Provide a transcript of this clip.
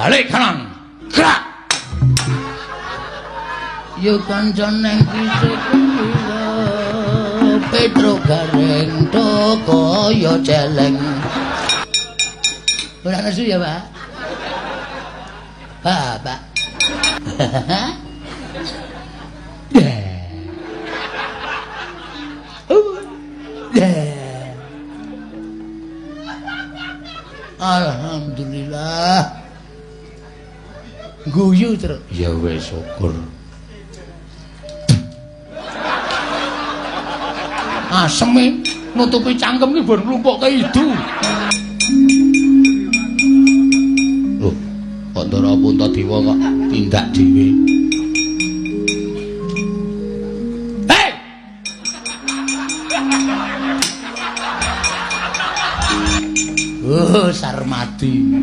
Balik kanan. Gerak. Yo kanca neng kisih Petro Gareng do kaya celeng. Ora nesu ya, Pak? Bapak. Alhamdulillah. Guyu terus. Ya wis syukur. Aseme nutupi cangkem ki bar nglumpukke idu. Loh, kok Ndara Puntadewa kok tindak dhewe. Hei! Oh, Sarmadi.